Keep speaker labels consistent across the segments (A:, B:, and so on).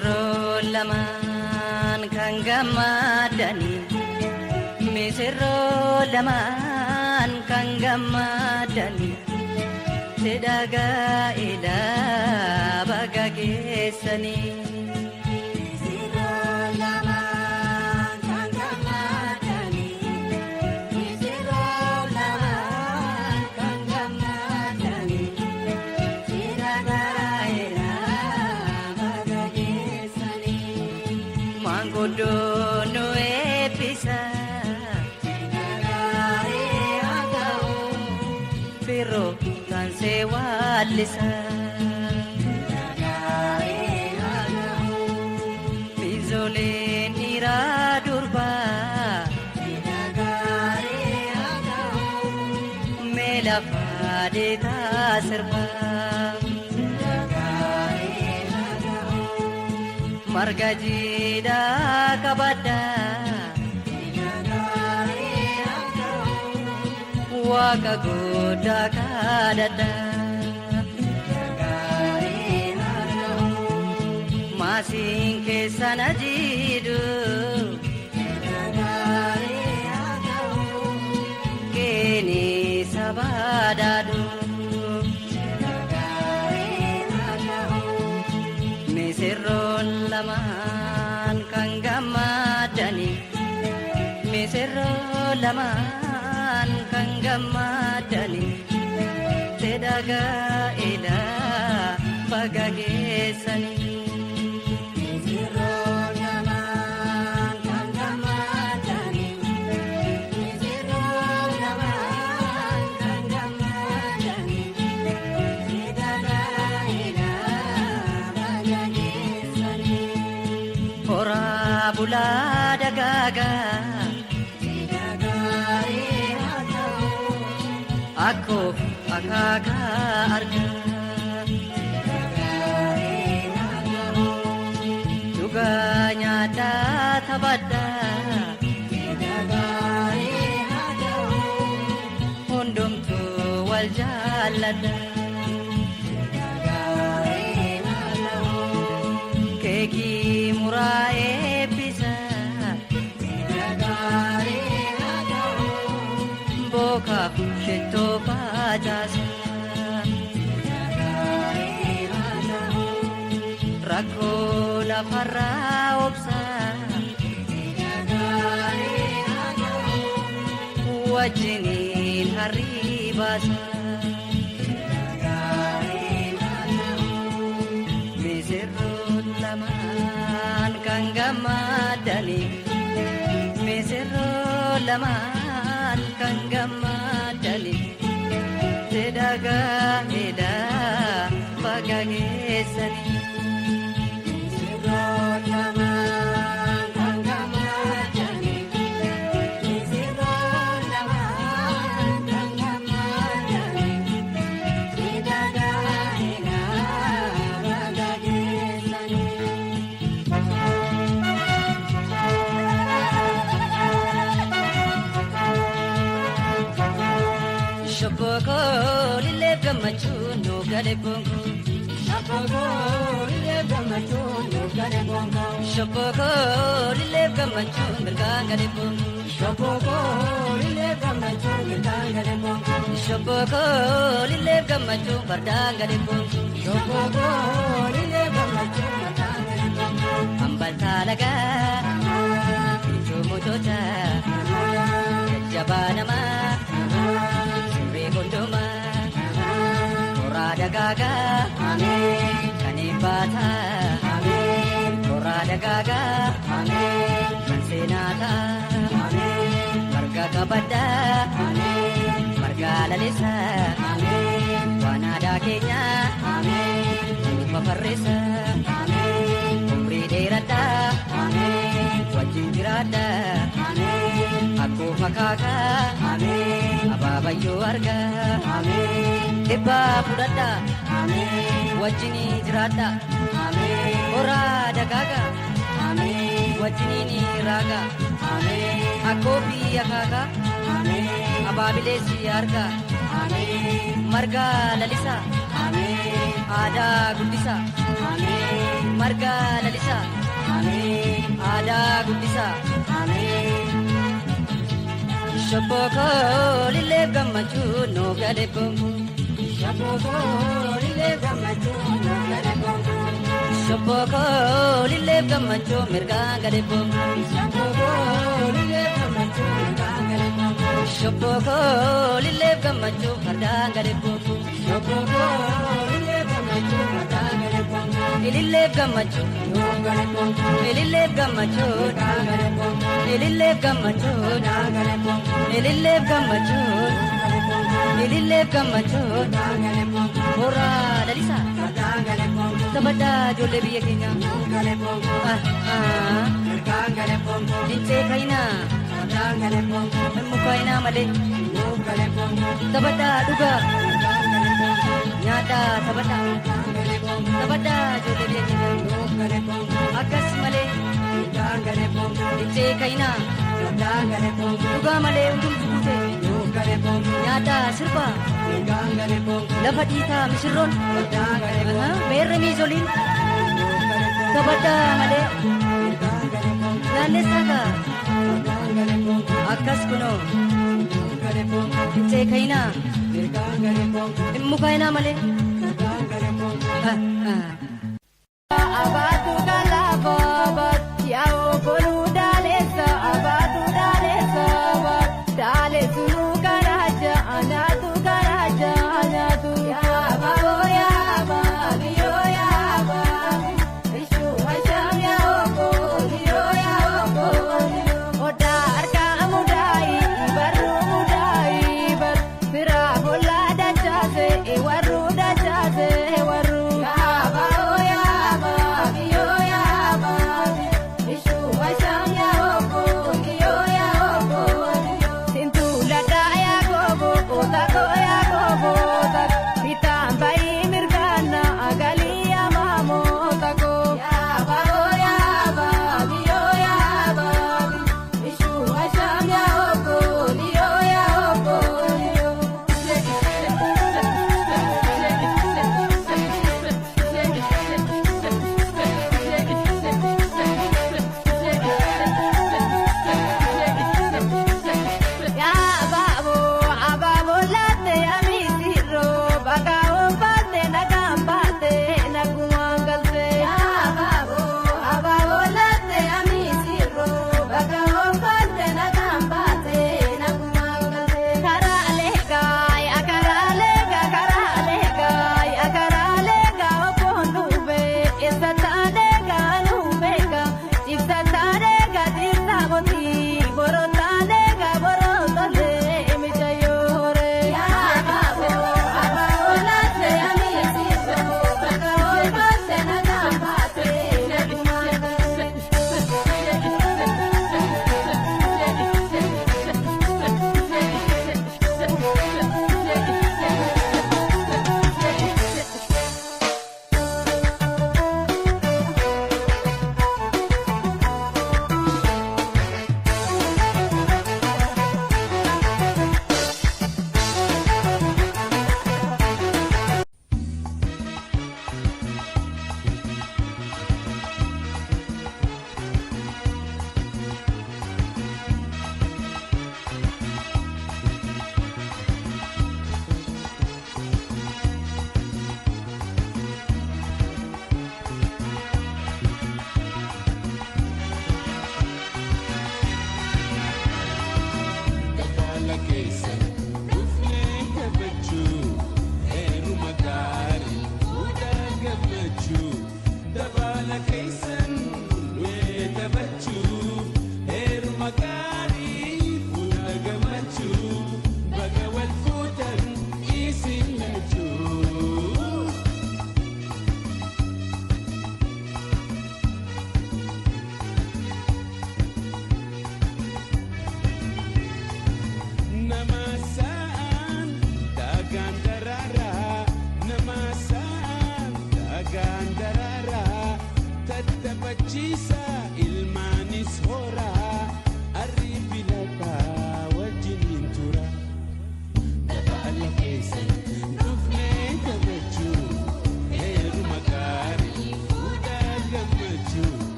A: Misirroo lamaan kan gammadanii, misirroo lamaan kan gammadanii, cidha gaa'elaa baga geessanii.
B: Misirroo lamaan kan gammadanii, misirroo lamaan kan gammadanii, cidha gaa'elaa baga geessanii.
A: Maanguddoo nu eebbisa,
B: Cidha gaarii haa ta'u,
A: firoo kan see wallisa.
B: Cidha gaarii haa ta'u,
A: Miizoleen dhiiraa durbaa
B: cidha gaarii haa ta'u,
A: mee lafaa deetaa sirbaa.
B: Cidha gaarii haa ta'u,
A: Marga jiidhaa qabadhaa,
B: cidha gaarii haa ta'u,
A: waaqa guddaa kadhadhaa.
B: Cidha gaarii haa ta'u,
A: Maasiin keessa na jiidhu,
B: cidha gaarii haa ta'u,
A: keeni sabaadhaadhu.
B: Cidha gaarii haa ta'u,
A: Misirroon lamaan kan gammadanii, misirroon lamaan kan gammadanii, cidha gaa'elaa baga geessanii.
B: Misirroo lamaan kan gammadanii, misirroo lamaan kan gammadanii, cidha gaa'elaa baga geessanii.
A: Horaa bulaa dagaagaa,
B: Cidha gaarii haa ta'u,
A: akkoof akaakaa argaa.
B: Cidha gaarii haa ta'u,
A: Dhugaa nyaataa taphadhaa,
B: cidha gaarii haa ta'u,
A: hundumtuu wal jaalladhaa.
B: Cidha gaarii haa ta'u,
A: Keekii muraa eebbisa,
B: cidha gaarii haa ta'u,
A: bookaaf shittoo facaasa.
B: Cidha gaarii haa ta'u,
A: Rakkoo lafarraa obsa,
B: cidha gaarii haa ta'u,
A: wajjiniin harrii baasa.
B: Cidha gaarii haa ta'u,
A: Misirroon lamaan kan gammadanii, misirroon lamaan kan gammadanii, cidha gaa'elaa baga geessanii.
B: Misirroo lamaan kan gammadanii, misirroo lamaan kan gammadanii, cidha gaa'elaa baga geessanii.
A: Shobbokoo lillee gammachuun nu gale bonkoo.
B: Shabboo illee gammachuun nu gale bonkoo.
A: Shobbokoo lillee gammachuun mirgaan gale bonkoo.
B: Shabboo illee gammachuun mirgaan gale bonkoo.
A: Shobbokoo lillee gammachuun fardaan gale bonkoo.
B: Shabboo illee gammachuun mirgaan gale bonkoo.
A: Hambaltaa lagaa bichuu mootota jajjabaa namaa sirrii hundumaa horaa dagaagaa kan eebbaataa horaa dagaagaa kan seenaataa marga qabaddaa marga lalisaa waan aadaa keenyaa muka farrisaa umrii dheeradhaa wajjin jiraadhaa akkuma akaakaa abaabayyoo argaa dhibbaa fudhadhaa wajjinii jiraadhaa horaa dagaagaa wajjiniin raagaa akkoo fi akaakaa abaabileessi argaa. Marga lalisaa, aadaa guddisaa. Marga lalisaa, aadaa guddisaa. Shobookoo lillee gammachuu nuu gale boongo.
B: Shobookoo lillee gammachuu nuu gale boongo.
A: Shobookoo lillee gammachuu mirgaan gale boongo.
B: Shobookoo lillee gammachuu mirgaan gale boongo.
A: Shobookoo lillee gammachuu fardaan gale boongo.
B: Shobookoo lillee gammachuu fardaan gale boongo.
A: Ilillee gammachuu.
B: Nuu gale boongo.
A: Ilillee gammachuu.
B: Mirgaan gale boongo.
A: Ilillee gammachuu.
B: Fardaan gale boongo.
A: Ilillee gammachuu.
B: Gale boongo.
A: Ilillee gammachuu.
B: Fardaan gale boongo.
A: Horaa lalisaa.
B: Fardaan gale boongo.
A: Taphadhaa ijoollee biyya keenyaa.
B: Nuu gale boongo.
A: Ah ah.
B: Mirgaan gale boongo.
A: Fincee kayinaa.
B: Fardaan gale boongo.
A: Mukaayinaa malee.
B: Nuu gale boongo.
A: Taphadhaa dhugaa.
B: Mirgaan gale boongo.
A: Nyaadhaa taphadhaa.
B: Fardaan gale boongo.
A: Taphadhaa ijoollee biyya keenyaa.
B: Nuu gale boongo.
A: Akkas malee.
B: Mirgaan gale boongo.
A: Fincee kayinaa.
B: Fardaan gale boongo.
A: Dhugaa malee hundumtu guute.
B: Nuu gale boongo.
A: Nyaadhaa sirbaa.
B: Mirgaan gale boongo.
A: Lafa dhiitaa misirroon.
B: Fardaan gale boongo.
A: Meerre miizoliin.
B: Nuu gale boongo.
A: Taphadhaa malee.
B: Mirgaan gale boongo.
A: Naannessaa kaa.
B: Fardaan gale boongo.
A: Akkas kunoo.
B: Nuu gale boongo.
A: Fincee kayinaa.
B: Mirgaan gale boongo.
A: Mukaayinaa malee.
B: Fardaan gale boongo.
A: Ah ah.
B: Abaatu kalaafoo abaatu yaa'oo koluu daaleessa abaatu daaleessa abaatu daaleessu nu karaaja anaatu karaaja anaatu. Yaaboo yaaba biyoo yaaba ishuu hashaam yaa'oo koo biyoo yaa'oo koo. Odaa harkaa mudaayi barruu mudaayi barruu firaa hollaa dachaase warruu dachaase warruu. Yaaboo yaaba biyoo.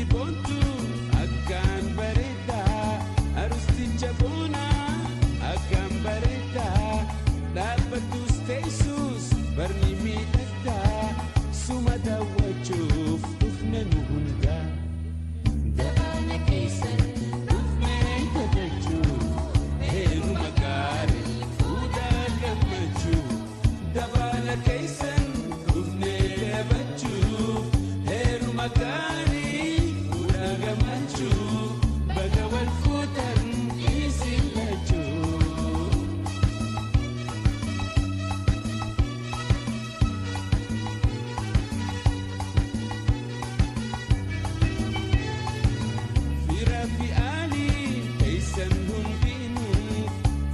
C: Arusti boontu akkaan bareedaa, arusticha boonaa akkaan bareedaa, dhaabbatus teessus barni miidhagdaa, suma daawwachuuf dhufne nu hundaa. Dabaana keessan dhufnee taphachuu, heeruma gaarii fuudhaa gammachuu. Dabaana keessan dhufnee taphachuu, heeruma gaarii fuudhaa gammachuu. Baga wal fuutan isin lachuu. Firaa fi aaliin teessan hundinuu,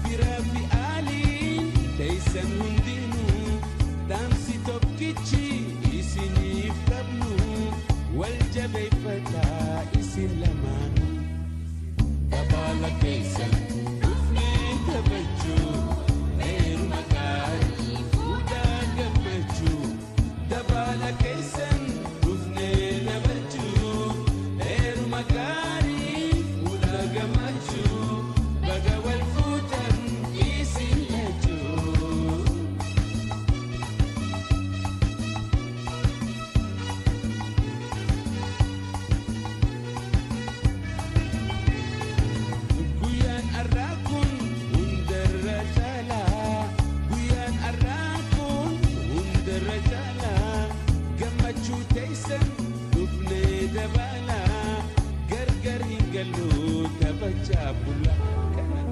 C: firaa fi aaliin teessan hundinuu, dhaamsi tokkichi isiniif qabnu, wal jabeeffataa isin lamaanuu. Dabaala keessan dhufnee taphachuu, heeruma gaarii fuudhaa gammachuu. Dabaala keessan dhufnee taphachuu, heeruma gaarii fuudhaa gammachuu. Baga wal fuutan isin lachuu. Guyyaan har'aa kun hundarra caalaa, guyyaan har'aa kun hundarra caalaa, gammachuu teessan dhufnee dabalaa, gargar hin gallu taphachaa bulla kana.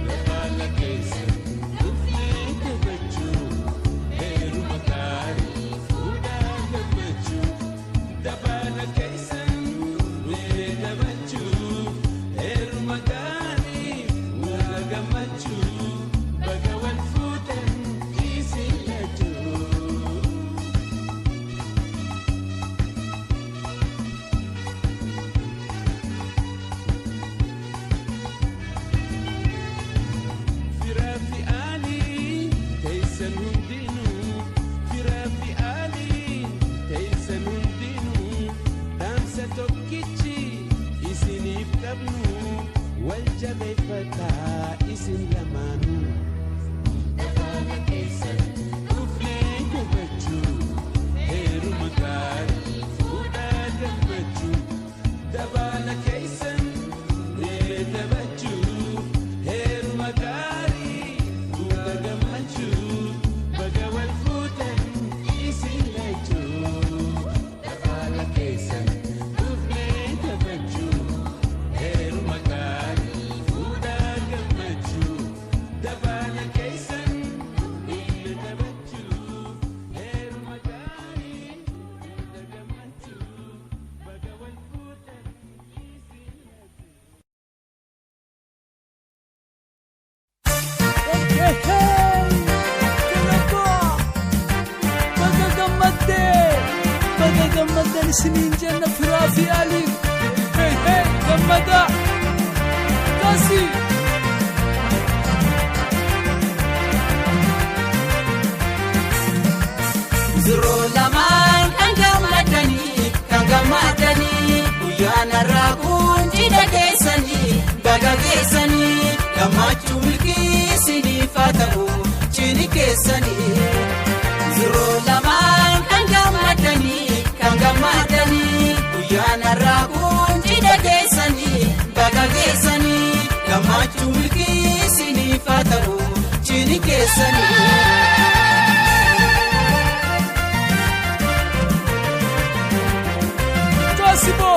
C: Dabaala keessan dhufnee taphachuu, heeruma gaarii fuudhaa gammachuu. Dabaala keessan dhufnee taphachuu, heeruma gaarii fuudhaa gammachuu. Baga wal fuutan isin lachuu. Firaa fi aaliin teessan hundinuu, firaa fi aaliin teessan hundinuu, dhaamsa tokkichi isiniif qabnu, wal jabeeffataa isin lamaanuu. Dabaala keessan dhufnee taphachuu, heeruma gaarii fuudhaa gammachuu. Dabaala keessan dhufnee taphachuu, heeruma gaarii fuudhaa gammachuu. Baga wal fuutan isin lachuu. Dabaala keessan dhufnee taphachuu, heeruma gaarii fuudhaa gammachuu. Dabaala keessan dhufnee taphachuu, heeruma gaarii fuudhaa gammachuu. Baga wal fuutan isin lachuu.
D: Baga gammaddee, baga gammaddan isiniin jenna firaa fi aliin. Hey hey, gammadaa kasi.
E: Ziroo lamaan kan gammadanii, kan gammadanii, guyyaan har'aa kun cidha keessanii, baga geessanii, gammachuu milkii isiniif haa ta'u cini keessanii. Ziroo lamaan kan gammadanii, kan gammadanii, guyyaan har'aa kun cidha keessanii, baga geessanii, gammachuu. Gammachuu milkii isiniif haa ta'u cini keessanii.
D: Tosibo.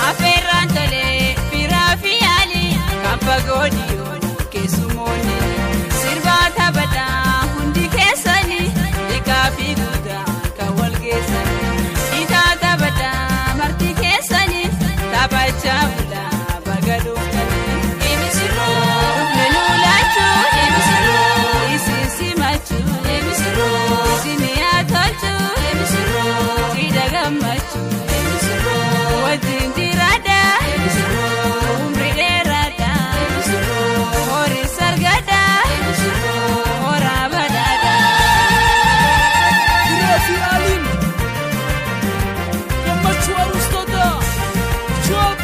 B: Afeerraan tolee firaa fi yaalii kan fagoo dhiyoo keessumoonni sirbaa taphataa hundi keessanii dhiqaa fi guddaa kan wal geessanii dhiitaa taphataa marti keessanii taphachaa bulaa baga dhuftanii. Eebisirroo dhufne nuulachuu eebisirroo isin simachuu eebisirroo isin yaa tolchuu eebisirroo cidha gammachuu eebisirroo wajjin jiraadha eebisirroo umri dheeraadha eebisirroo horii sargadha eebisirroo horaa badhaadha.
D: Firaa fi Aliin. Gammachuu aruustootaa. Chop.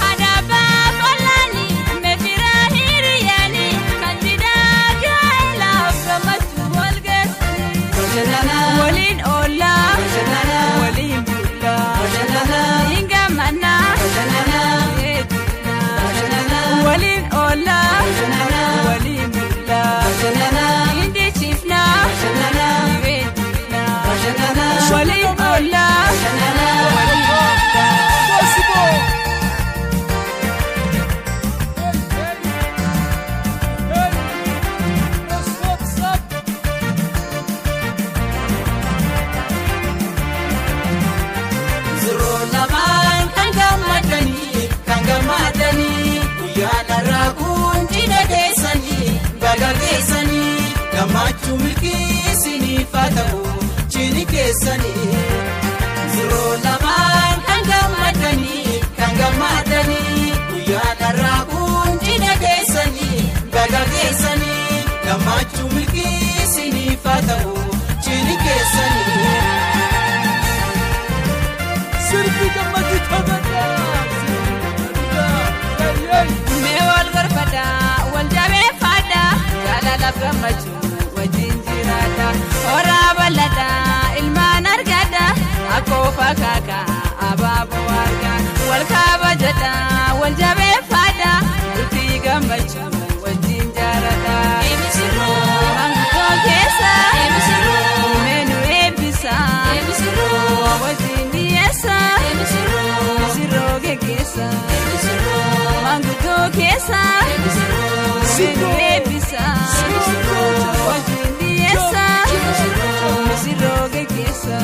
B: Adaabaa folaani meefiraa hiriyaani kan cidhaa gaa'elaaf gammachuu wal geessanii. Waliin oolaa waliin bulaa hin gammannaa eebbinaa waliin oolaa waliin bulaa hin dichifnaa eebbinaa waliin oolaa waliin bulaa.
D: Tosibo. Hey, hey. Hey. What's up?
E: Ziroo lamaan kan gammadanii kan gammadanii guyyaan har'aa kun cidha keessanii baga geessanii gammachuu milkii isiniif haa ta'u cini keessanii. Ziroo lamaan kan gammadanii kan gammadanii guyyaan har'aa kun cidha keessanii baga geessanii gammachuu milkii isiniif haa ta'u cini keessanii.
D: Sirbi gammadii taphataa. Sirbi gammadii. Hey, hey.
B: Mee wal gorfadhaa wal jabeeffadhaa jaalalaaf gammachuu wajjin jiraadha horaa bal'adhaa ilmaan argadhaa akkoofa kaakaa abaaboo argaa wal kabajadhaa wal jabeeffadhaa bultii gammachuu wajjin jaaradhaa. Maanguddoo keessa mee nu eebbisa wajjin dhiyeessa misirroo geggeessa. Maanguddoo keessa mee nu eebbisa wajjin dhiyeessa misirroo geggeessa.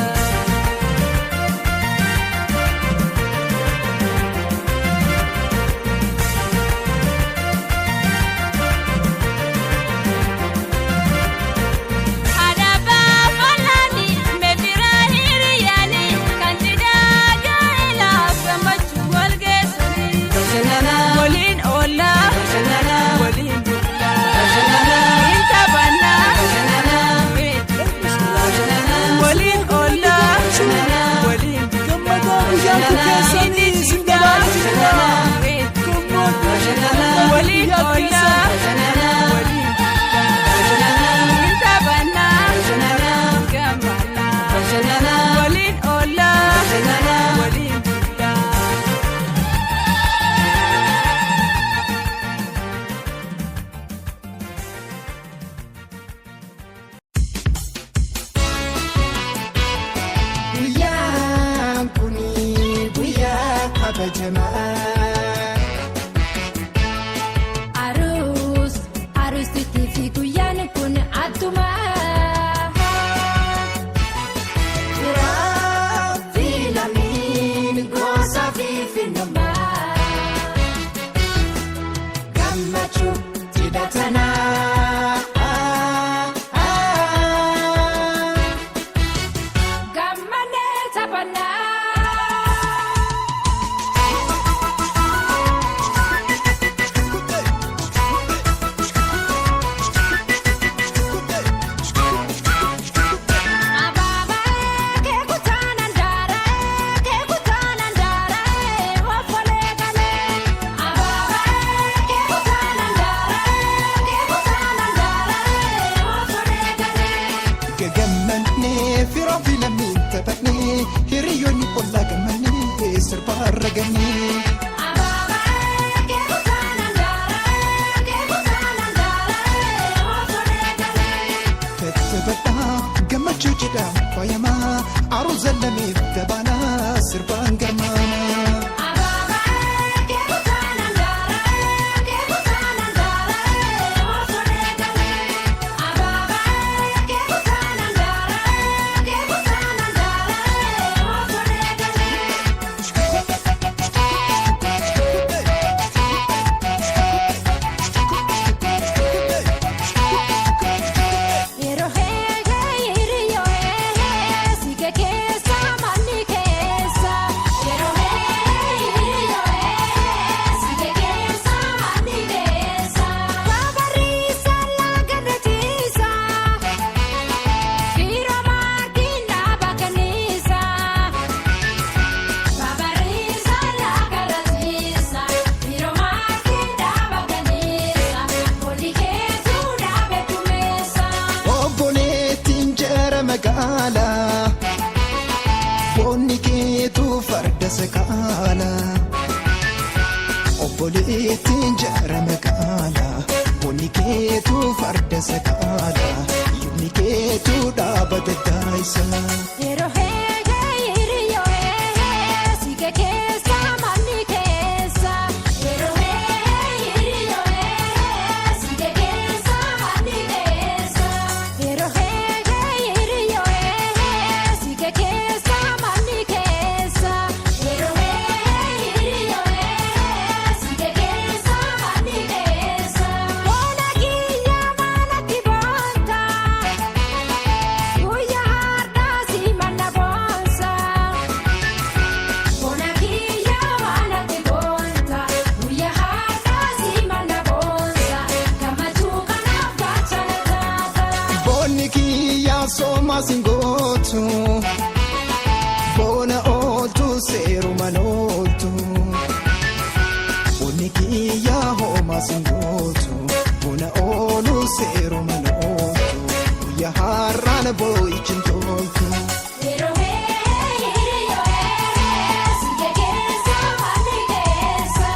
B: Adaabaa folaani meefiraa hiriyaani kan cidhaa gaa'elaaf gammachuu wal geessanii. Waliin oolaa waliin bulaa hin taphannaa beeknaa waliin oolaa waliin
D: Gammadaa guyyaan kun keessanii isin dabaalaa jira. Gammaduu
B: waliin
D: guyyaa
B: oolaa
D: keessan.
B: waliin bulaa hin taphannaa gammannaa waliin oolaa waliin bulaa.
F: Guyyaan kun guyyaa kabajamaa.
G: Aruus aruusitii fi guyyaan kun adduma.
F: Firaa fi lammiin gosa fi finnummaa. Gammachuu cidha tanaa.
G: Gammadee taphannaa.
F: Gammachuu cidhaan faayamaa aruuza lameef gabaanaa sirbaan garmaamaa.
G: Yeroo heegee hiriyyoo heegee siike keessa manni keessa. Yeroo heegee hiriyyoo heegee siike keessa manni keessa. Babarriisa laga ciisa fiiroo maartiin dhaaba kanniisa. Babarriisa laga ciisa fiiroo maartiin dhaaba kanniisa olii keetu dhaabe tumeessa.
F: Obboleettiin jara magaalaa boonni keetu farda sakaalaa. Obboleettiin jara magaalaa boonni keetu farda sakaalaa yumni keetu dhaaba daddaayisa.
G: Yeroo heegee hiriyyoo heegee siike keessa manni keessa. Yeroo heegee hiriyyoo heegee siike keessa manni keessa. Yeroo heegee hiriyyoo heegee siike keessa manni keessa. Yeroo heegee hiriyyoo heegee siike keessa manni keessa. Boona kiyya maalatti boonta. Guyyaa har'aa si manna boonsa. Bona kiyya maalatti boonta. Guyyaa har'aa si manna boonsa. Gammachuu kanaaf gaachana taata.
F: Boonni kiyyaa soomaa singootu boona ooltu seerumaan ooltu. Boonni kiyyaa hoomaa singootu boona oolu seerumaan ooltu guyyaa har'aan boo'ichi hin toltu.
G: Yeroo heegee hiriyyoo heegee siike keessa manni keessa.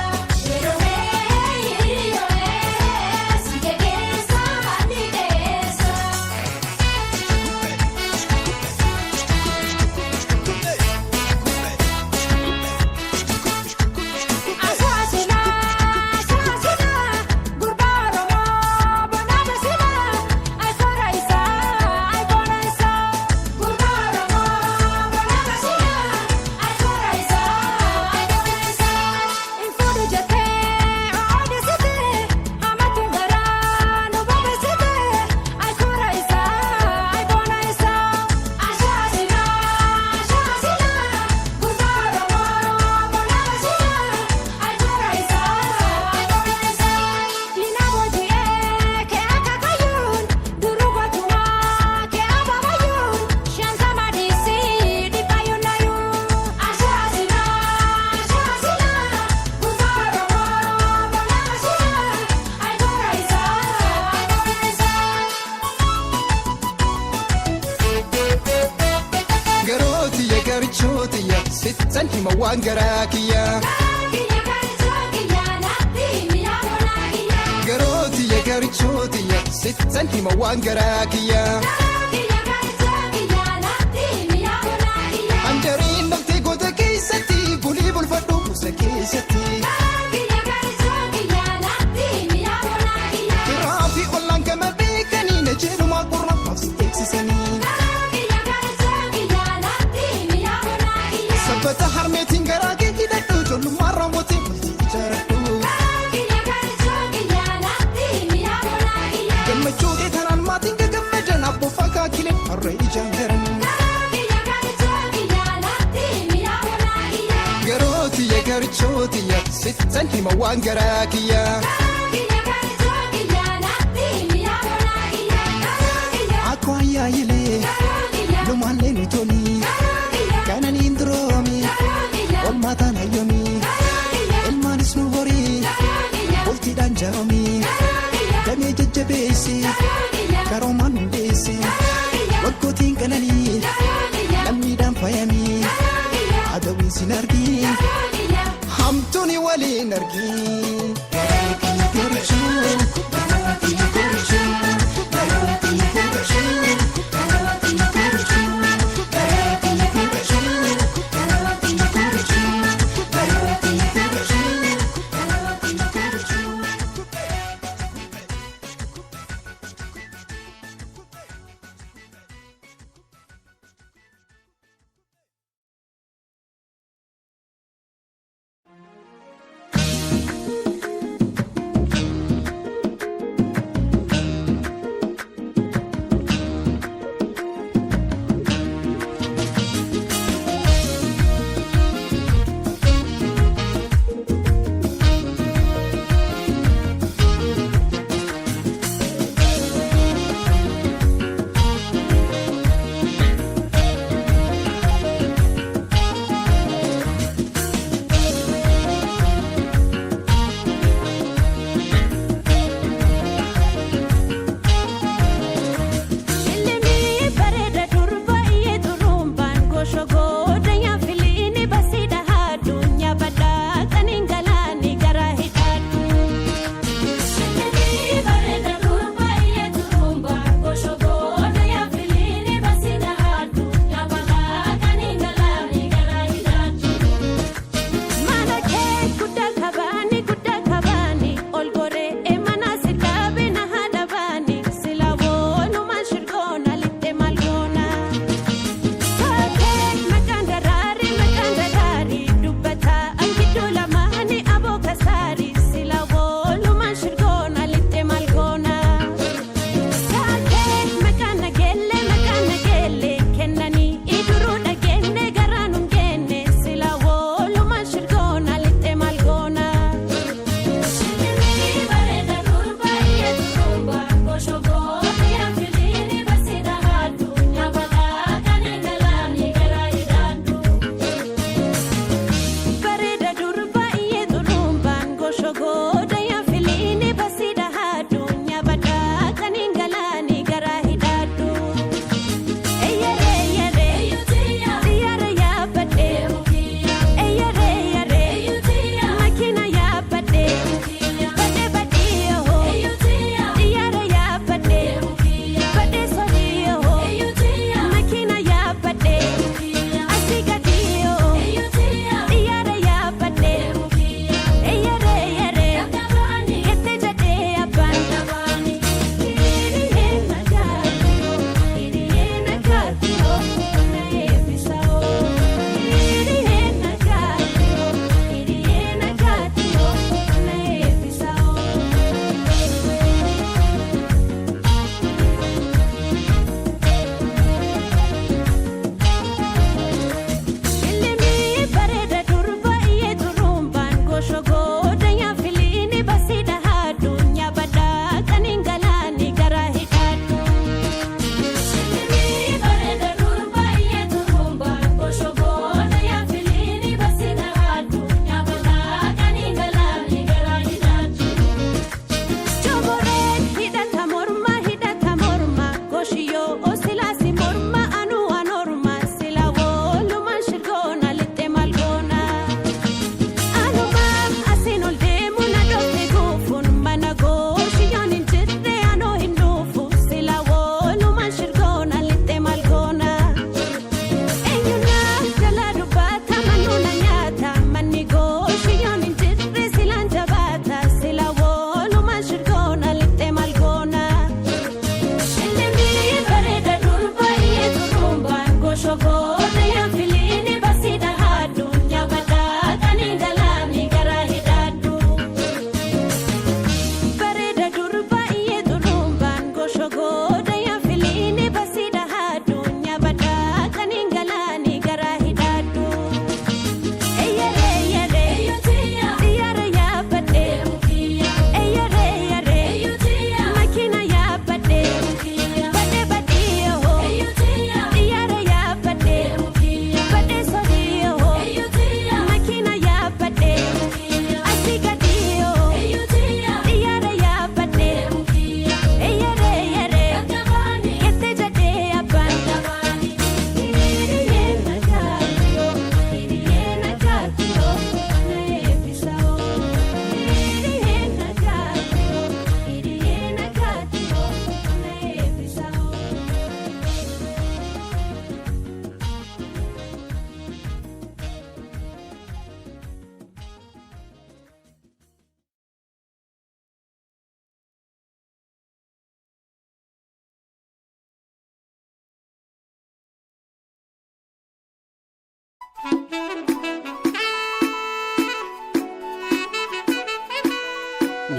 G: Yeroo heegee hiriyyoo heegee siike keessa manni keessa. Asaasina asaasina gurbaa Oromoo bonaa basina ayikoora isaa ayikoora isaa gurbaa Oromoo bonaa basina ayikoora isaa ayikoora isaa nfuudhu jettee oodisite hamatuun garaa nu bobeessite ayikoora isaa ayikoora isaa asaasina asaasina gurbaa Oromoo bonaa basina. Ayikoora isaa ayikoora isaa diina booji'ee kee akaakayyuun duruu gootumaa kee abaabayyuun shantama dhiisii dhibbaayyuun naayuun. Ashaasina ashaasina gurbaa Oromoo bonaa basina ayikoora isaa ayikoora isaa.
F: Garootiyya garchootiyya sittan hima waan garaa kiyya.
G: Kiyya galchoo kiyya naatti mi'a bonaa kiyya.
F: Garootiyya garchootiyya sittan hima waan garaa kiyya.
G: Kiyya galchoo kiyya naatti mi'a bonaa kiyya.
F: Handariin dhaltee goota keessatti bulii bulfadhu musa keessatti.
G: Kiyya galchoo kiyya naatti mi'a bonaa kiyya.
F: Firaa fi ollaan gama beekanii na jedhumaa qorra maaf si eegsisanii.
G: Kiyya galchoo kiyya naatti mi'a bonaa kiyya.
F: Sabbata harmeetiin garaa kee hidhadhu ijoollummaan raawwatee bultii ijaaradhu.
G: Kiyya galchoo kiyya naatti mi'a bonaa kiyya.
F: Gammachuu kee tanaan maatiin gagammadan abboofa kaakileen harree ijaan garan.
G: Kiyya galchoo kiyya naatti mi'a bonaa kiyya.
F: Garootiyya garchootiyya sittan hima waan garaa kiyya.
G: Kiyya galchoo kiyya naatti mi'a bonaa kiyya. Kiyya
F: Akka ayyaayilee
G: kiyya
F: lumaallee nu toli
G: kiyya
F: kananiin duroomi
G: kiyya
F: olmaataan hayyomi ilmaanis nu horii bultiidhaan jaaromi damee jajjabeessi karoomaan hundeessi waggootiin qananii lammiidhaan faayamii adawiin sin argii hamtuuni waliin argii. Garchuu, garchuu, garchuu, garchuu, garchuu.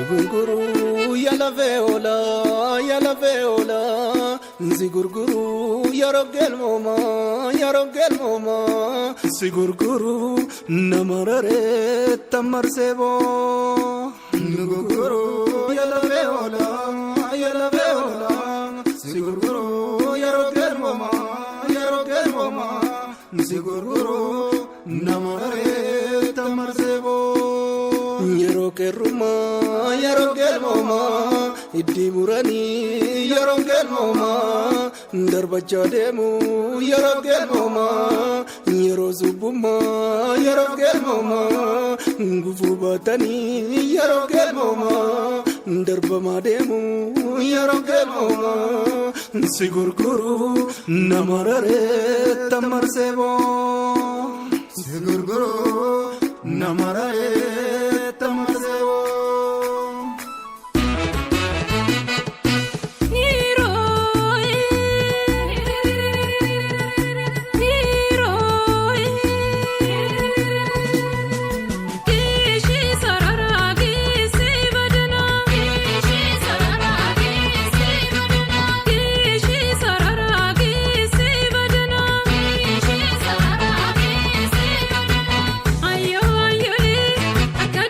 F: Gurguru yala veola yala veola si gurguru yeroo galmooma yeroo galmooma si gurguru namarare tamarsebo. Gurguru yala veola yala veola si gurguru yeroo galmooma yeroo galmooma si gurguru namarare tamarsebo. Yeroo qeerrummaa yeroo galmoomaa iddii muranii yeroo galmoomaa darbachaa deemu yeroo galmoomaa yeroo subbummaa yeroo galmoomaa gufuu baatanii yeroo galmoomaa darbamaa deemu yeroo galmoomaa si gurguru nama raree tamarsee boo si gurguru nama raree tamarsee boo.
G: Ayo ayo le, akka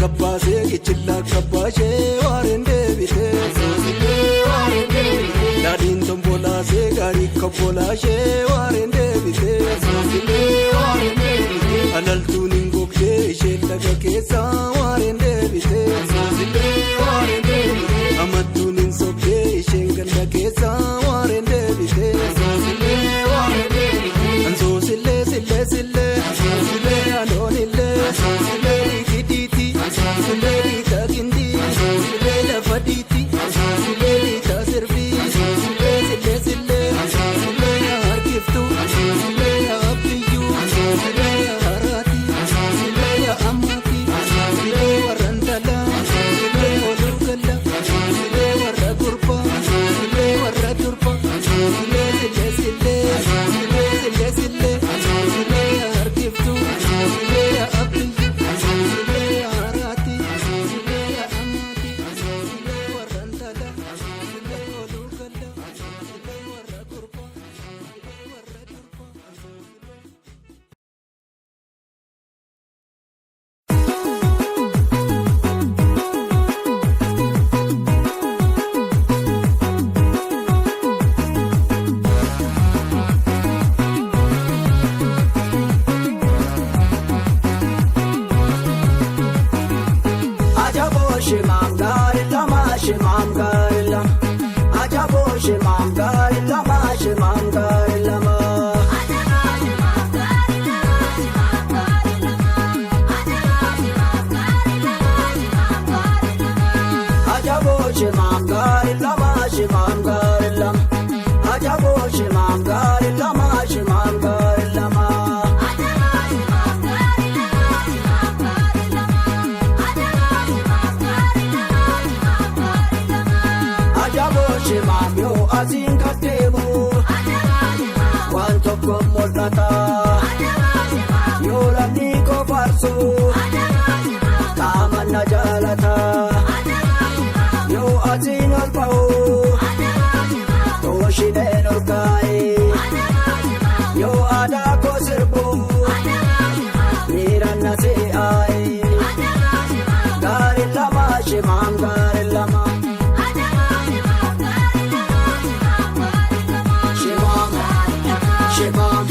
F: Kabbaasee kichillaa kabbaashee waareen deebitee. Daadhiin tombolaasee gaarii kobbolaashee waareen deebitee. Alaltuun hin gogdee isheen laga keessaa waareen deebitee. Amattuun hin sobdee isheen ganda keessaa waareen deebitee. Ansoosillee sillee sillee sillee anoonillee sillee dhiitiitii sillee dhiitaa gindii sillee lafa dhiitii sillee dhiitaa sirbii sillee sillee sillee sillee yaa harkiftuu sillee yaa abbiyyuu sillee yaa haraatii sillee yaa ammaatii sillee warra intalaa sillee oluu galla sillee warra gurbaa sillee warra durbaa sillee sillee sillee sillee sillee sillee sillee yaa harkiftuu sillee yaa abbiyyuu sillee yaa haraatii sillee yaa ammaatii sillee warra intalaa sillee oluu galla sillee warra gurbaa sillee warra durbaa.
E: Ajaboo shimaam gaarii lama shimaam gaarii lama. Ajaboo shimaam gaarii lama shimaam gaarii lama. Ajaboo shimaam gaarii lama shimaam gaarii lama. Ajaboo shimaam gaarii lama shimaam gaarii lama. Ajaboo shimaam yoo asiin gaddeemu waan tokko mul'ata. Yoo lamni kofarsu qaama na jaalata. Yoo asiin ol ba'u tooshineen ol kaa'e. Yoo aadaa koo sirbu miiraan na se'aaye. Gaarii lama shimaam gaarii lama. Shimaam shimaam.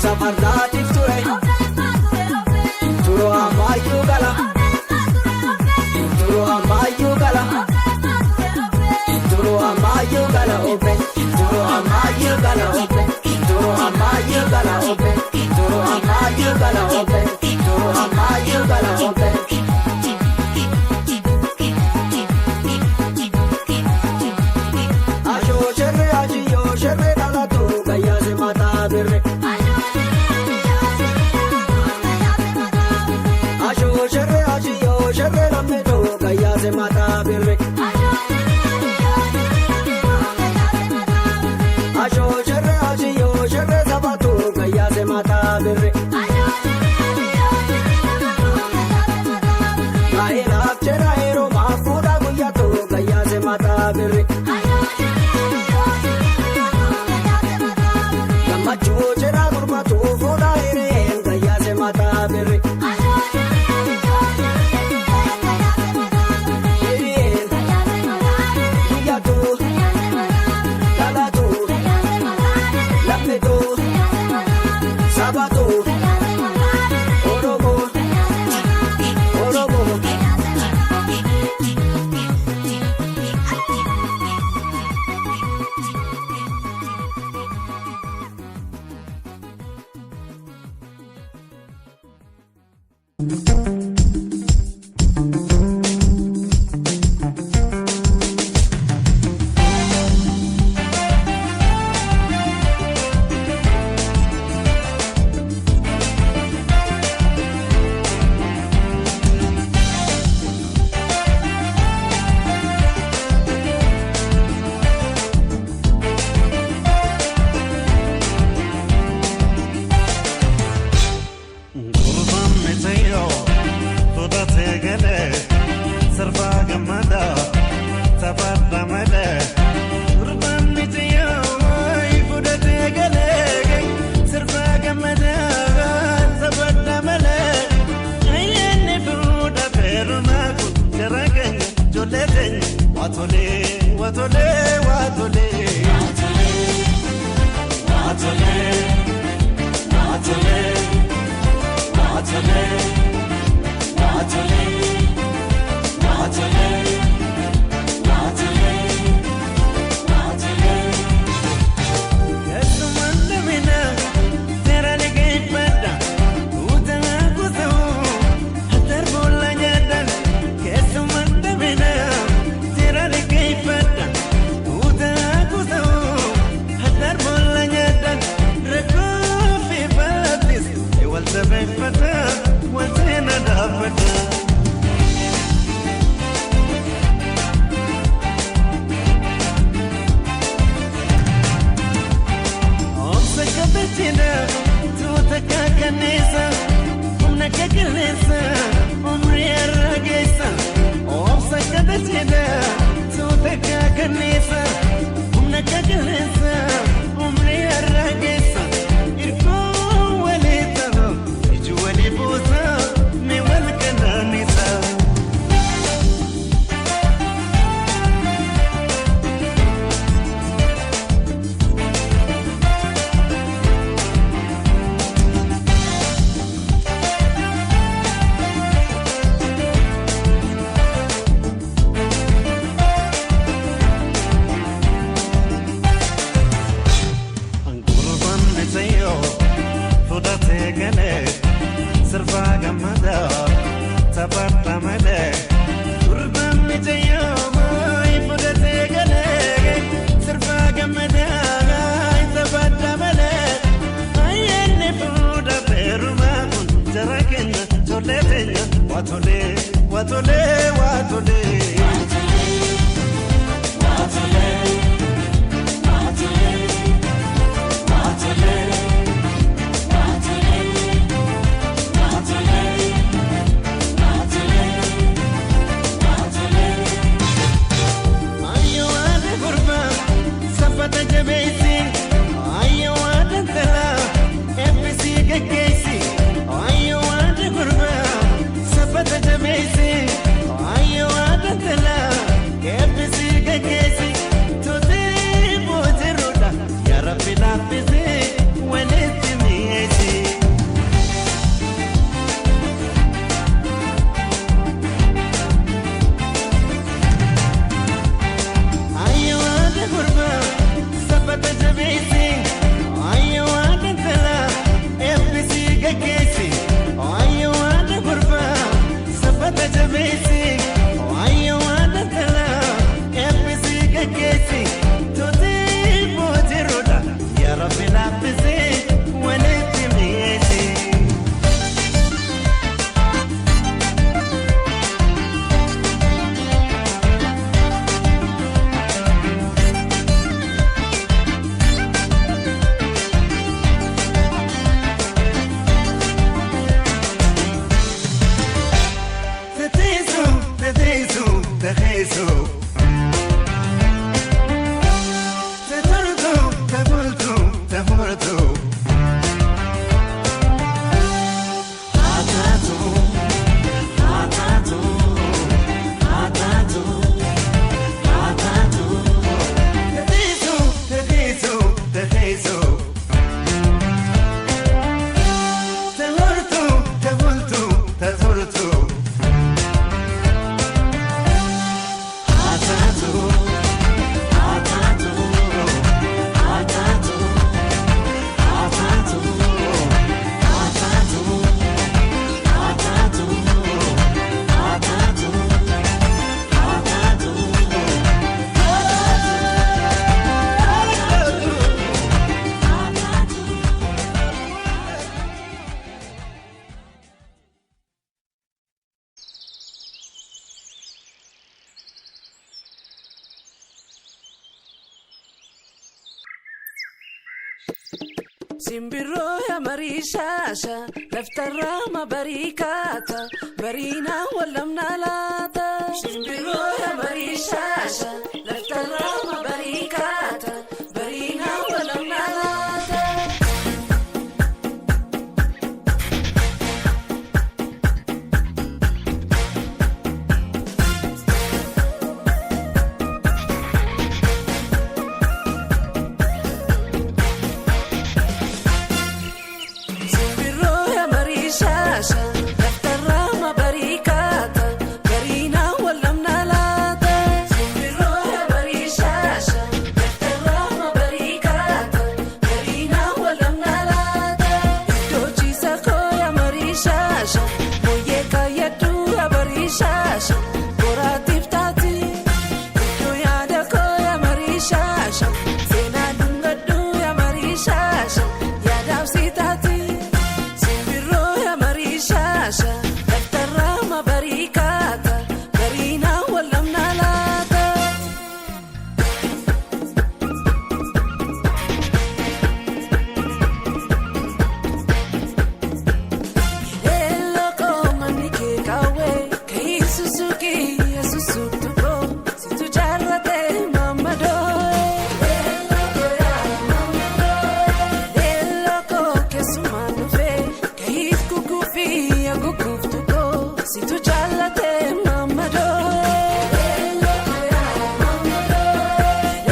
E: Gulusa fardaatiif ture. Turu ammayyuu gala. Turu ammayyuu gala. Turu ammayyuu gala obe. Turu ammayyuu gala obe. Turu ammayyuu gala obe. Turu ammayyuu gala obe. Turu ammayyuu gala obe. Ashoo sherre ashiyyoo sherre dhalatu gayyaase mataa birre. Ashoo sherre ashiyyoo sherre lammeetoo gayyaase mataa birre. Ashoo sherre ashiyyoo sherre sabatu gayyaase mataa birre. Gaa'elaaf jedha yeroo maaf fuudha guyyaatu gayyaase mataa birre. Gammachuu jedha gurmatu fuudha hireen gayyaase mataa birre. Hireen guyyaatu dhalatu lammeetu sabatu Oromoo Oromoo.
H: Watole, watole, watole, watole, watole, watole, watole, watole, watole, watole. Keessumaan lamina seera liqeeffadha. Utaa kusa'u hatar boolla nyaadhaan. Keessumaan lamina seera liqeeffadha. Utaa kusa'u hatar boolla nyaadhaan. Rakkoo fi baatti
C: Simbirroo yaa marii shaasha laftarraa ma barii kaata bariinaa wallamnaa laata. Simbirroo yaa marii shaasha laftarraa ma barii kaata bariinaa wallamnaa laata. Simbirroo yaa marii shaasha laftarraa ma barii kaata bariinaa wallamnaa laata. Simbirroo yaa marii shaasha laftarraa ma barii kaata bariinaa wallamnaa laata. Iddoo ciisa koo yaa marii shaasha mooyyee kaayyaduu yaa barii shaasha boraatiif taati. Iddoo yaada koo yaa marii shaasha seenaa dhungadhuu yaa marii shaasha yaadaaf si taati. Simbirroo yaa marii shaasha laftarraa ma barii kaata bariinaa wallamnaa laata. Eloko manni kee kaawwee ka'ii susuukii yesuusuktu koo situ jaarratee mammadoo. Eloko yaa mammadoo. Eloko keessumaa dhufee ka'ii kukuufii yaa kukuuftu koo situ jaallatee mammadoo. Eloko yaa mammadoo.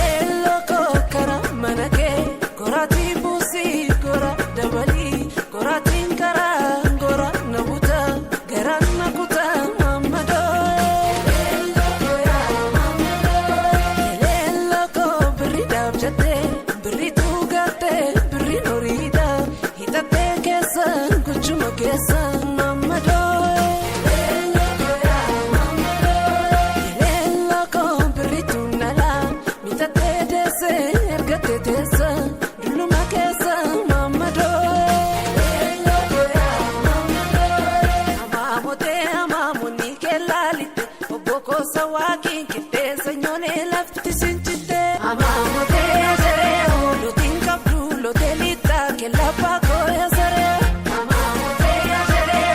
C: Eloko karaa mana kee goraatii buusii gora dabalii goraatiin karaa gora na buta garaan na kuta mammadoo. Eloko yaa mammadoo. Eloko birriidhaaf jettee birriitu galtee birriin horiidha hidhattee keessa gochuma keessa mammadoo. Eloko yaa mammadoo. Eloko birriitu nala mitattee deessee ergattee teessa dulluma keessa mammadoo. Eloko yaa mammadoo. Amaamotee amaamonni keelaalitte obbo Kosa waaqiin qixxeessa nyoonee lafti sinchitte. Amaamotee jaree lootiin qabdu lootee lixaa keellaa kooya saree. Amaamotee jaree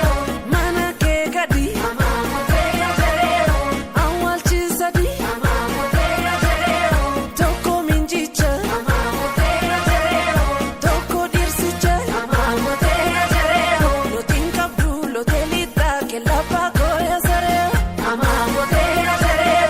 C: mana kee gadi. Amaamotee jaree awwaalchisadi. Amaamotee jaree tokko minjicha. Amaamotee jaree tokko dhirsicha. Amaamotee jaree lootiin qabdu lootee lixaa keellaa kooya saree. Amaamotee jaree.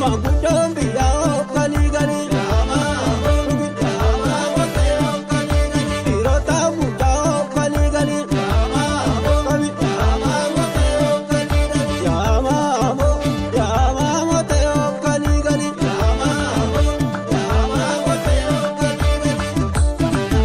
F: Manguddoon biyyaa oofkalii galii. Dhiirota guddaa oofkalii galii. Yaamamoo yaamamoo ta'e oofkalii galii. Yaamamoo ta'e oofkalii galii.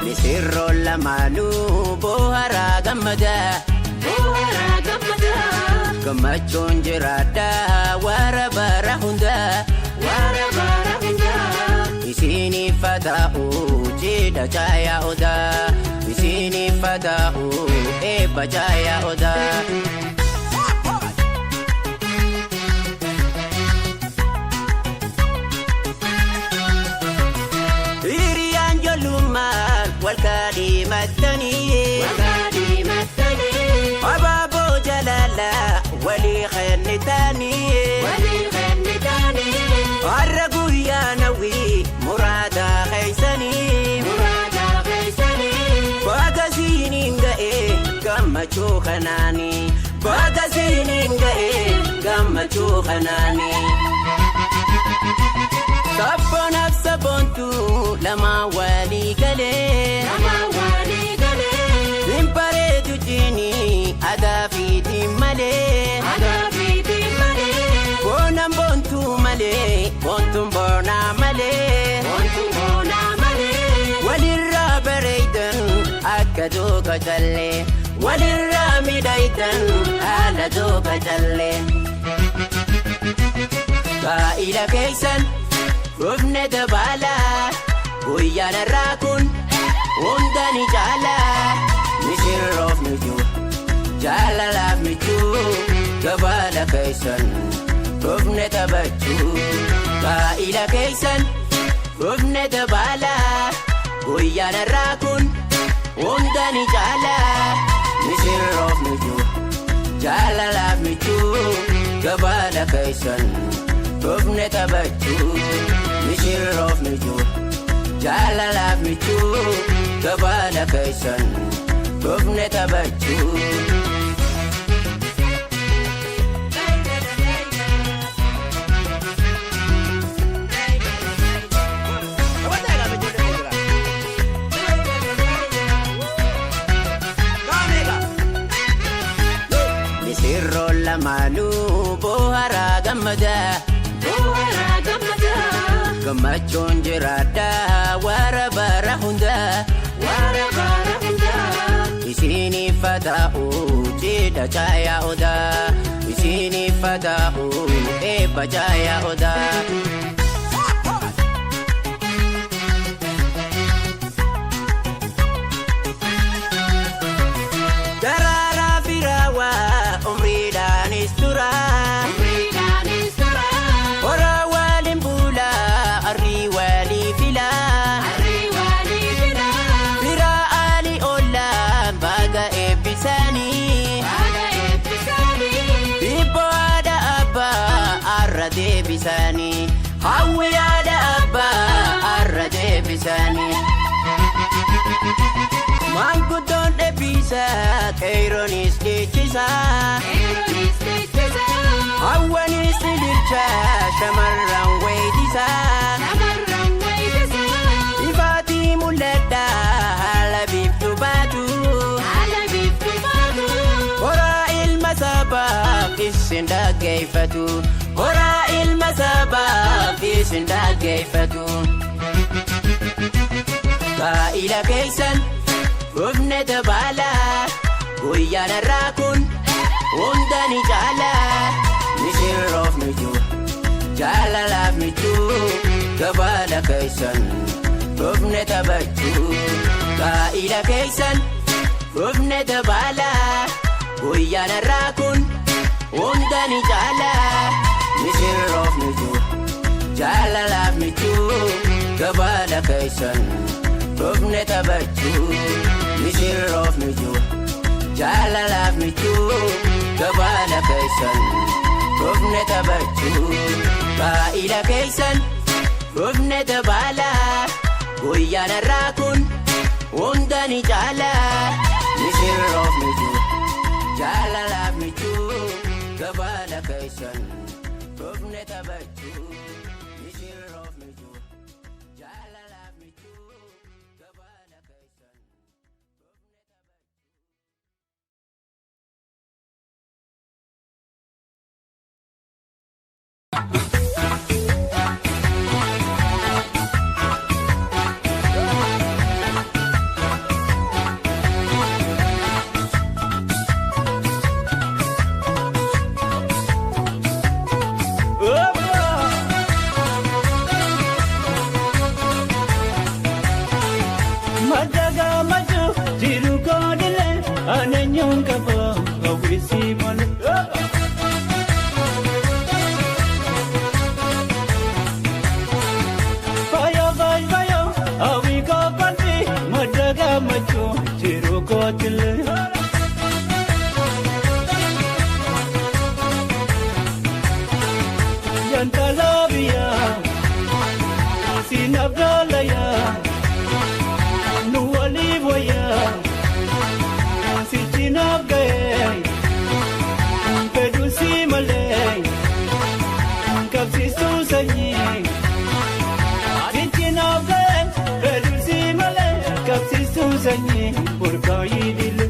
I: Misirroo lamaanuu boharaa gammadaa. Gammachuun jiraadhaa wara bara hundaa. Isiniif haa ta'u cidha caayaa odaa. Isiniif haa ta'u eebba caayaa odaa. kanaanii baga siiniin ga'e gammachuu kanaanii. Sabboonaaf sabboontuu lama walii galee. Hin bareedu jiini aadaa fiitiin malee. Boonaan boontuu malee boontuun boonaa malee. Walirraa bareedan akka duuka callee. Walirraa midhaydan haala duuka callee. Gaa'ila keessan dhufne dabaalaa guyyaan irraa kun hunda ni caalaa. Misirroof mijuu jaalalaaf mijuu gabaala keessan dhufne taphachuu. Gaa'ila keessan dhufne dabaalaa guyyaan irraa kun hunda ni caalaa. Misirroof mijuu jaalalaaf mijuu gabaala keessan dhufne taphachuu. Misirroof mijuu jaalalaaf mijuu gabaala keessan dhufne taphachuu. Misirroon lamaanuu bohaaraa gammadaa. Gammachuun jiraadhaa wara bara hundaa. Isiniif haa ta'u cidha caayaa odaa. Isiniif haa ta'u eebba caayaa odaa. Daraaraa firaawaa umriidhaanis turaa. Horaa waliin bulaa arrii walii filaa. Firaa ali ollaa baga eebbisanii. Hibboo haadha abbaa arra deebisanii. Hawwi haadha abbaa arra deebisanii. Maanguddoon eebbisa qeerroonis dhiichisa. Hawwanis ililcha shamarran weeddisa. Ifaatii mul'adha haala biiftuu baatu. Horaa ilma sabaaf isin dhaggeeffatu. Horaa ilma sabaaf isin dhaggeeffatu. Gaa'ila keessan dhufne dabaalaa guyyaan irraa kun hunda ni caalaa. Misirroof mijuu jaalalaaf mijuu gabaala keessan dhufne taphachuu. Gaa'ila keessan dhufne dabaalaa guyyaan irraa kun hunda ni caalaa. Misirroof mijuu jaalalaaf mijuu gabaala keessan dhufne taphachuu. Misirroof mijuu jaalalaaf mijuu gabaala keessan dhufne taphachuu. Gaa'ila keessan dhufne dabaalaa guyyaan irraa kun hunda ni caalaa. Misirroof mijuu jaalalaaf mijuu gabaala keessan dhufne taphachuu. Misirroof mijuu jaalalaaf mijuu gabaala keessan.
H: Madagaamaju jiru koodile aneenyuun qaba hawwisi malee. Fayo fayo fayo hawwi kookolfi madagaamaju jiru koodile. Yantalabiya sinabdalaya. Nuwali boya si chinab gaye. sanyii. Adichi naaf ga'e fedhuusi malee qabsiistuu sanyii burkaayii dile.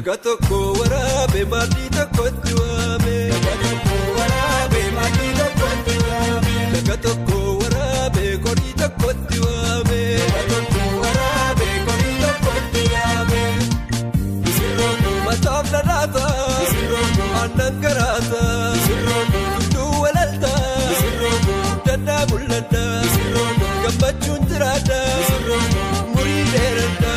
F: Laga tokko waraabee maatii tokkotti waame. Laga tokko waraabee maatii tokkotti waame. Laga tokko waraabee qorii tokkotti waame. Laga tokko waraabee qorii tokkotti waame. Mataaf dhadhaata. Aannan garaata. Tulluu walalta. Dandaa mul'ata. Gammachuun jiraata. Murii dheeradha.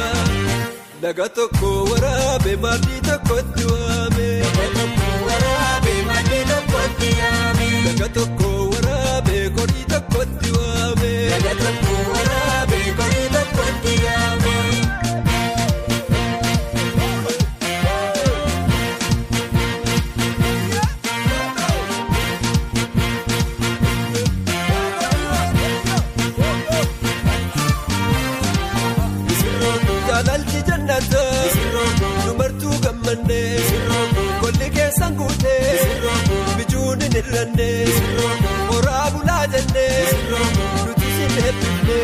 F: Laga tokko waraabee maatii tokkotti waame. Laga tokko waraabee maatii tokkotti waame. Laga tokko waraabee qorii tokkotti waame. Laga tokko waraabee qorii tokkotti waame. Jaalalli jannata dubartuu gammanne golli keessan guute bijuun hin hir'anne horaa bulaa jenne nuti si eebbifne.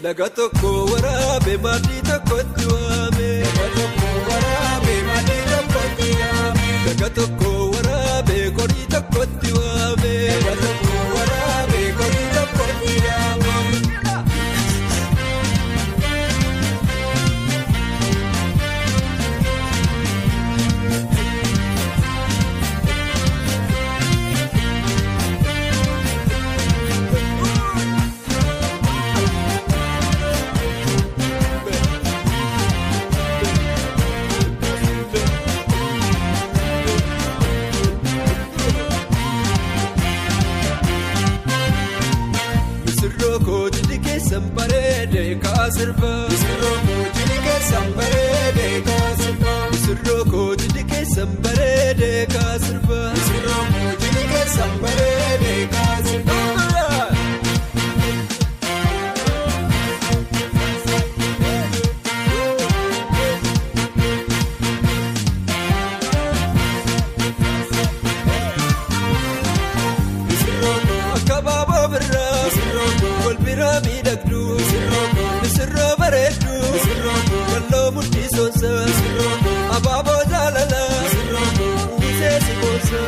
F: Laga tokko waraabee maatii tokkotti waame. Laga tokko waraabee maatii tokkotti waame. Laga tokko waraabee qorii tokkotti waame. Laga tokko waraabee qorii tokkotti waame. Misirroo kooti keessan bareedee kaasirba. Misirroo kooti keessan bareedee kaasirba. Misirroo kooti keessan bareedee kaasirba. Misirroo kooti keessan bareedee kaasirba. Akka birraa wal biraa miidhagdu misirroo bareeddu walloo mudhii soonsa abaaboo jaalala uwwisee si boonsa.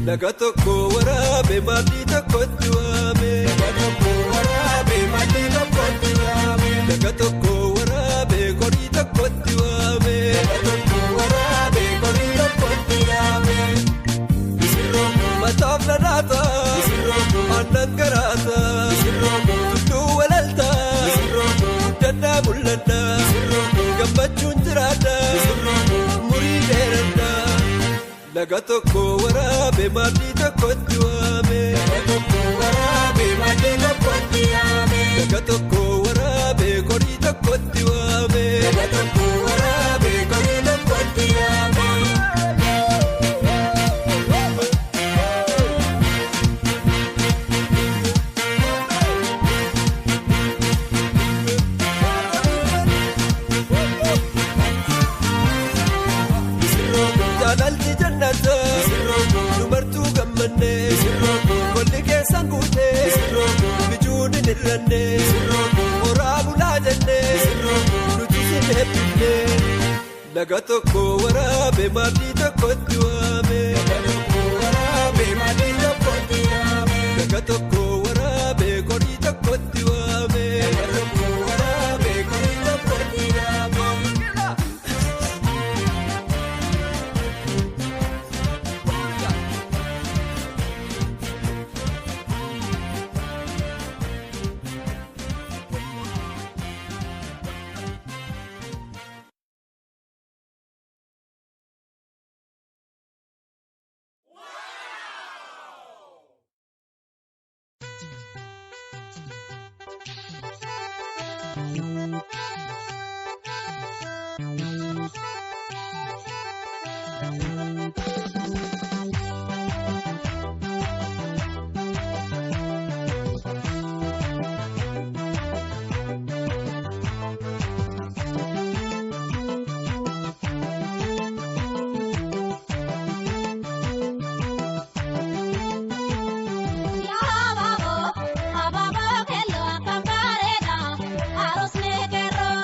F: Laga tokko waraabee maatii tokkotti waame. Laga tokko waraabee maatii tokkotti waame. Laga tokko waraabee qorii tokkotti waame. Laga tokko waraabee qorii tokkotti waame. Mataaf dhadhaata. Aannan garaata. Tulluu walalta. Dandaa mul'ata. Gammachuun jiraata. Murii dheeradha. Laga tokko waraabee maatii tokkotti waame. Laga tokko waraabee maatii tokkotti waame. Laga tokko waraabee qorii tokkotti waame. Laga tokko waraabee qorii tokkotti waame. Jaalalli jannata dubartuu gammanne golli keessan guute bijuun hin hir'anne horaa bulaa jenne nuti si eebbifne. Laga tokko waraabee maatii tokkotti waame. Laga tokko waraabee maatii tokkotti waame. Laga tokko waraabee qorii tokkotti waame. Laga tokko waraabee qorii tokkotti waame.
G: Yaa abaaboo, abaaboo keelloo akkam bareeda, haarosni keerroo.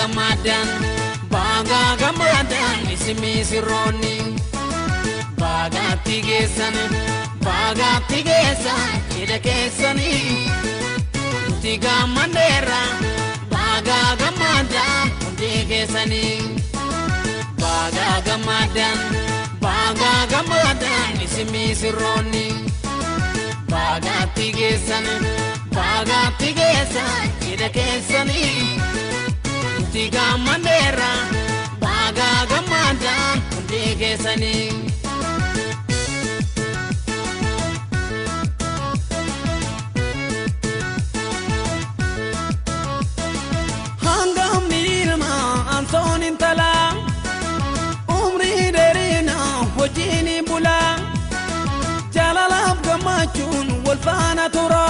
C: gammaddan, baga gammaddan isin misirroonni. Baagaatti geessan, baagaatti geessan cidha keessanii. Nuti gammaddeerra, baga gammaddan hundi keessanii. Baga gammaddan, baga gammaddan isin misirroonni. Baagaatti geessan, baagaatti geessan cidha keessanii. Nuti gammaddeerra, baga gammaddan hundi keessanii. Hangam ilma ansoon intalaa, umrii dheerinaa hojiin bulaa, jaalalaaf gammachuun wal faana tura.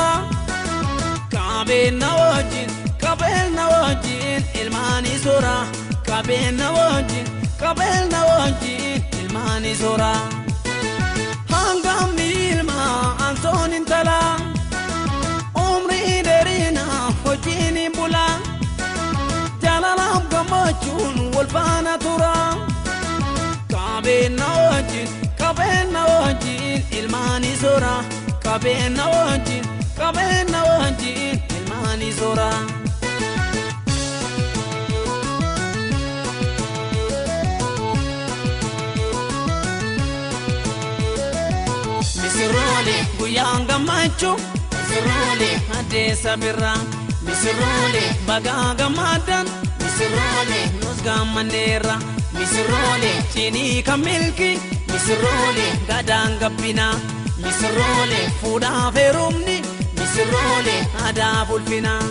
C: Qabeenya wajjin, qabeenya wajjin ilmaanii soora. Qabeenya wajjin, qabeenya wajjin ilmaanii soora. Hangam ilma ansoon intalaa, umrii dheerinaa hojiin bulaa, jaalalaaf gammachuun wal faana tura. Qabeenya wajjin, qabeenya wajjin ilmaanii soora. Qabeenya wajjin, qabeenya wajjin ilmaanii soora. Misirroole guyyaan gammachuu, misirroole addeessa birraa, misirroole bagaa gammaddan, misirroole nus gammanneerra, misirroole cinii kan milki, misirroole gadaan gabbinaa, misirroole fuudhaaf heerumni, misirroole aadaa ulfinaa.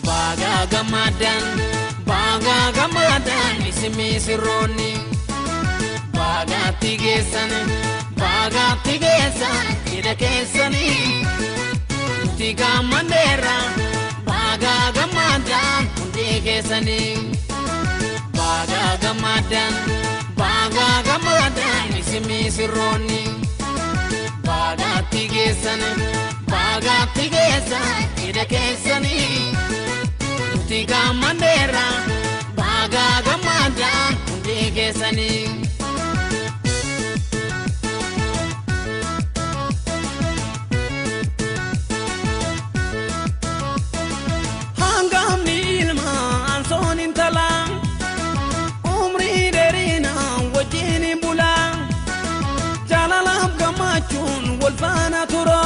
C: Baga gammaddan, baga gammaddan isin misirroonni. Baagaatti geessan, baagaatti geessan cidha keessanii. Nuti gammaddeerra, baga gammaddan hundi keessanii. Baga gammaddan, baga gammaddan isin misirroonni. Baagaatti geessan, baagaatti geessan cidha keessanii. Nuti gammaddeerra, baga gammaddan hundi keessanii. Hangamni ilma ansoon intalaa, umrii dheerinaa wajjin bulaa, jaalalaaf gammachuun wal faana tura.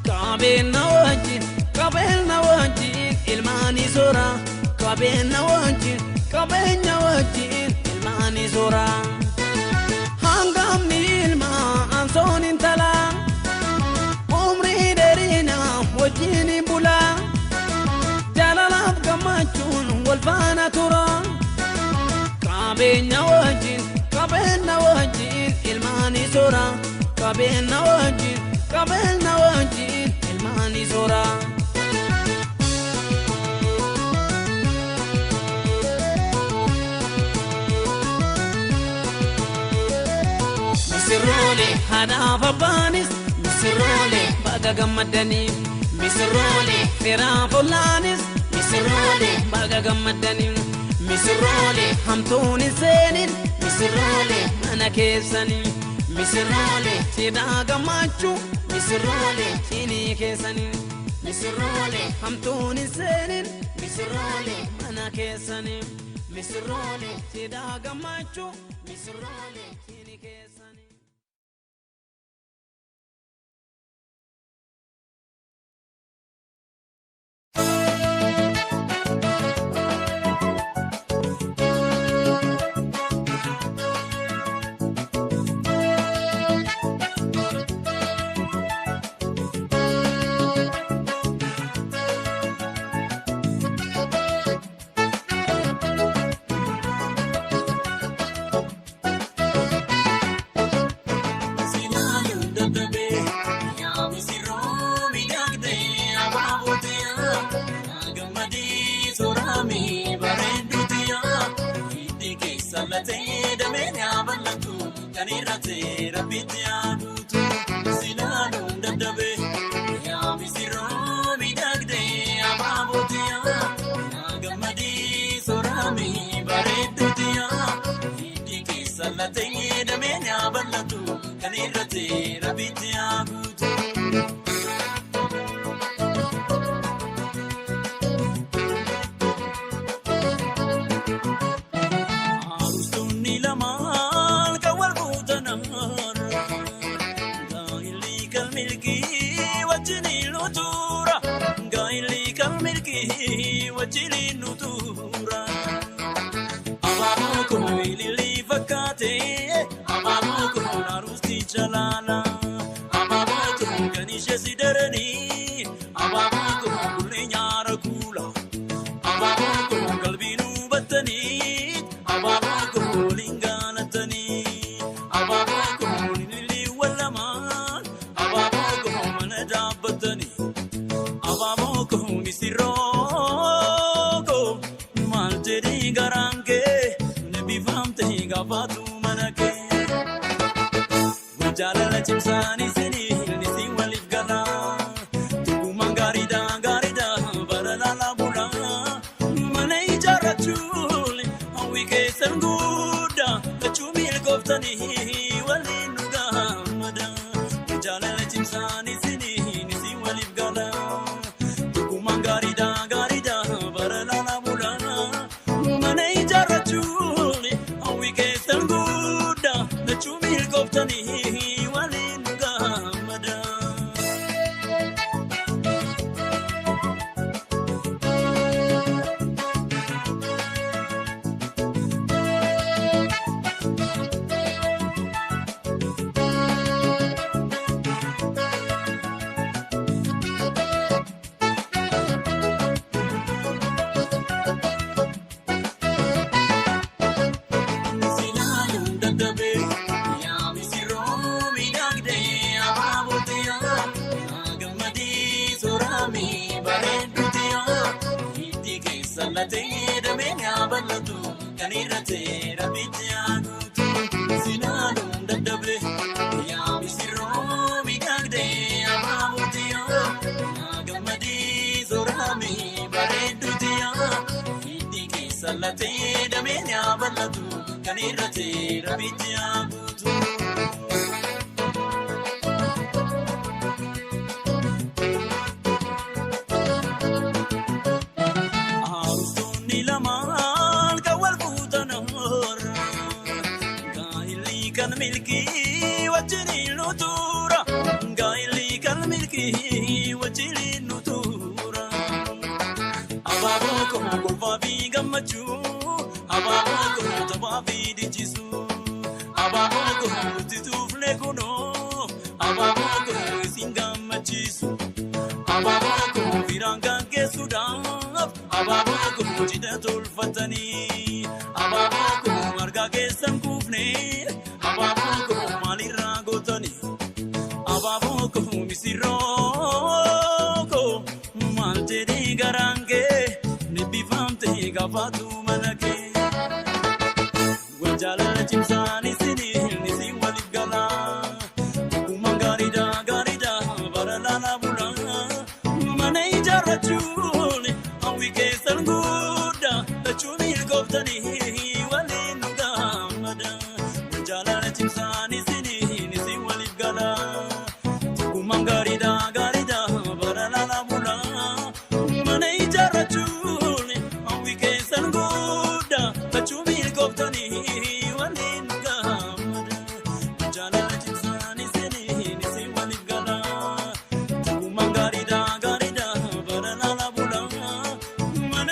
C: Qabeenya wajjin, qabeenya wajjin ilmaanii soora. Qabeenya wajjin, qabeenya wajjin ilmaanii soora. Hangamni ilma ansoon intalaa, umrii dheerinaa wajjin bulaa, jaalalaaf gammachuun wal faana tura. Qabeenya wajjin, qabeenya wajjin ilmaanii soora. Qabeenya wajjin, qabeenya wajjin ilmaanii soora. Misirroole haadhaaf abbaanis, misirroole baga gammaddanii, misirroole firaaf ollaanis, misirroole baga gammaddanii, misirroole hamtuun hin seenin, misirroole mana keessanii, misirroole cidhaa gammachuu, misirroole cinii keessanii, misirroole hamtuun hin seenin, misirroole mana keessanii, misirroole cidhaa gammachuu, misirroole cinii keessanii.
H: kan irratti rabbitti yaaduutu silaaluun dadhabee yaa misirroo miidhagdee abaabooti yaa gammadii soraamii bareedduuti yaa hiddi keessa latee damee yaa bal'atu kan irratti rabbitti yaaduutu. Arustonni lamaan kan wal fuutanarra gaa'illi kan milkii wajjiniin nutuura gaa'illi kan milkii wajjiniin nutuura. Abaaboo kun ilillii fakkaate abaaboo kun arusticha laala abaaboo kun kan ishee si daranii abaaboo kun kullee nyaara kuula. Abaaboo kun qalbii nu battanii abaaboo kun waliin gaalatanii abaaboo kun liliiwwan lamaan abaaboo kun mana dhaabbatanii abaaboo kun misirroo koo maal jedhee garaan kee nabifamtee gaafatu mana kee. Jaalala cimsaan isinii isin waliif galaa Tokkummaan gaariidha gaariidha bara laalaa bulaa mana ijaarrachuun hawwi keessan guddaa lachuu milkooftanii waliin nu gammada. Jaalala cimsaan isinii isin waliif galaa Tokkummaan gaariidha gaariidha bara laalaa bulaa mana ijaarrachuun hawwi keessan guddaa lachuu milkooftanii waliin nu gammada. Silaaluun dadhabee yaa misirroo miidhagdee abaabooti yaa gammadii sooramii bareedduuti yaa hiddi keessa latee damee yaa bal'atu kan irratti rabbitti yaaduutu. Silaaluun dadhabee yaa misirroo miidhagdee abaabooti yaa gammadii sooramii bareedduuti yaa hiddi keessa latee damee yaa bal'atu kan irratti rabbitti yaaduutu. Arustonni lamaan kan wal fuutan har'a gaa'illi kan milkii wajjiniin nutuura gaa'illi kan milkii wajjiniin nutuura. Abaaboo kun kolfaa fi gammachuu abaaboo kun taphaa fi dincisuu abaaboo kun nuti tuufne kunoo abaaboo kun isin gammachiisu. Abaaboo kun firaan kan geessuudhaaf abaaboo kun jidha tolfatanii abaaboo kun argaa keessan kuufne abaaboo kun maalirraa gootanii abaaboo kun misirroo koo maal jedhee garaan kee nibbifamtee gaafatu mana kee. Jaalala cimsaan isinii isin waliif galaa Tokkummaan gaariidha gaariidha bara laalaa bulaa mana ijaarrachuun hawwi keessan guddaa lachuu milkooftanii waliin nu gammada. Jaalala cimsaan isinii isin waliif galaa Tokkummaan gaariidha gaariidha bara laalaa bulaa mana ijaarrachuun hawwi keessan guddaa lachuu milkooftanii waliin nu gammada. Jaalala cimsaan isinii isin waliif galaa Tokkummaan gaariidha gaariidha bara laalaa bulaa mana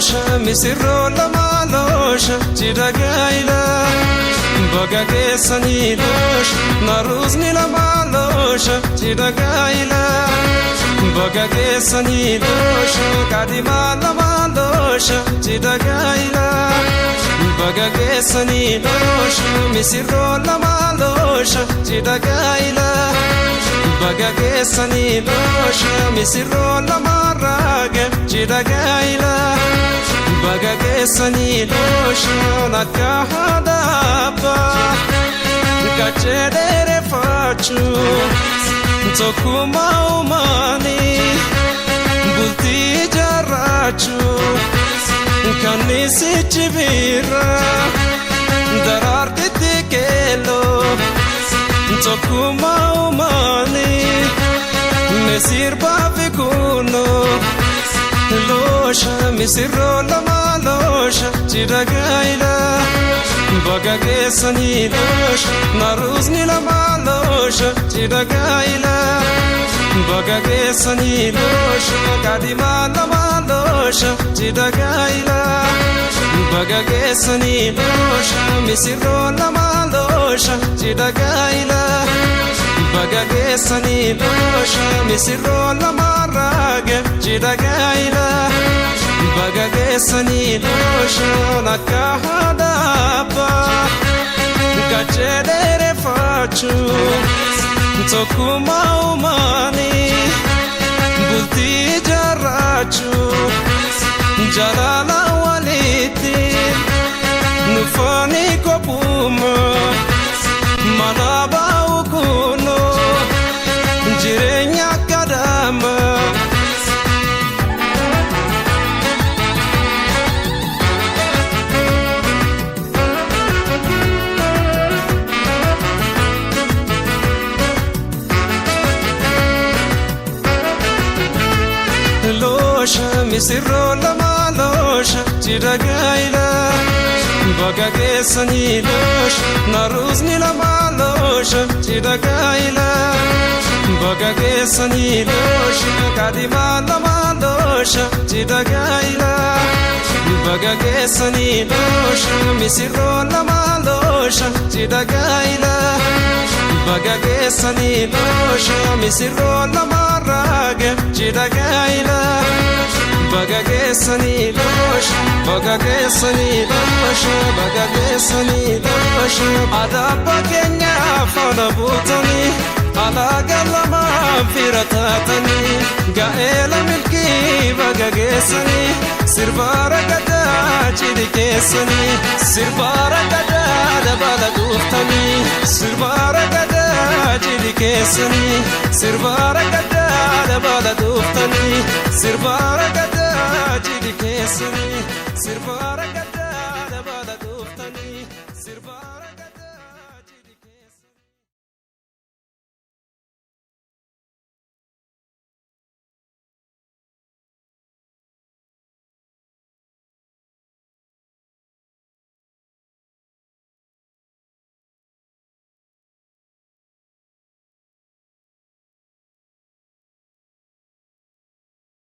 J: Loosha misirroo lama loosha cidha gaayila baga geessanii loosha naruusni lama loosha cidha gaayila baga geessanii loosha kaadhimaa lama loosha cidha gaayila baga geessanii loosha misirroo lama loosha cidha gaayila baga geessanii loosha misirroo lama raaga cidha gaayila baga geessanii loosha akka haadha kaachee dheereffachuu tokkummaa uumaanii bultii ijaarrachuu kannisichi biira daraartitti keelloo tokkummaa uumaanii misirba fi kunoo loosha misirroo lama loosha cidha gaayila baga geessanii loosha naruusni lama loosha cidha gaayila baga geessanii loosha kaadhimaa lama loosha cidha gaayila baga geessanii loosha misirroo lama loosha cidha gaayila baga geessanii loosha misirroo lama raaga cidha gaayila baga geessanii loosha akka haadha kaachee dheereffachuu tokkummaa uumaanii bultii ijaarrachuu jaalala walitti nufaanii kophumaa mana baa'u kunoo jireenya kadhama. Loosha misirroo lama loosha cidha gaayila baga geessanii loosha naruusni lama loosha cidha gaayila baga geessanii loosha kaadhimaa lama loosha cidha gaayila baga geessanii loosha misirroo lama loosha cidha gaayila baga geessanii loosha misirroo lama raaga cidha gaayila baga geessanii loosha baga geessanii loosha baga geessanii loosha adaabba keenya faana buutanii alaaga lama fira taatanii gaa'ela milkii baga geessanii sirba ragadaa cidhi keessanii sirba ragadaa dabala dhuftanii sirba ragadaa cidhi keessanii sirba ragadaa dabala dhuftanii sirba ragadaa cidhi keessanii sirba.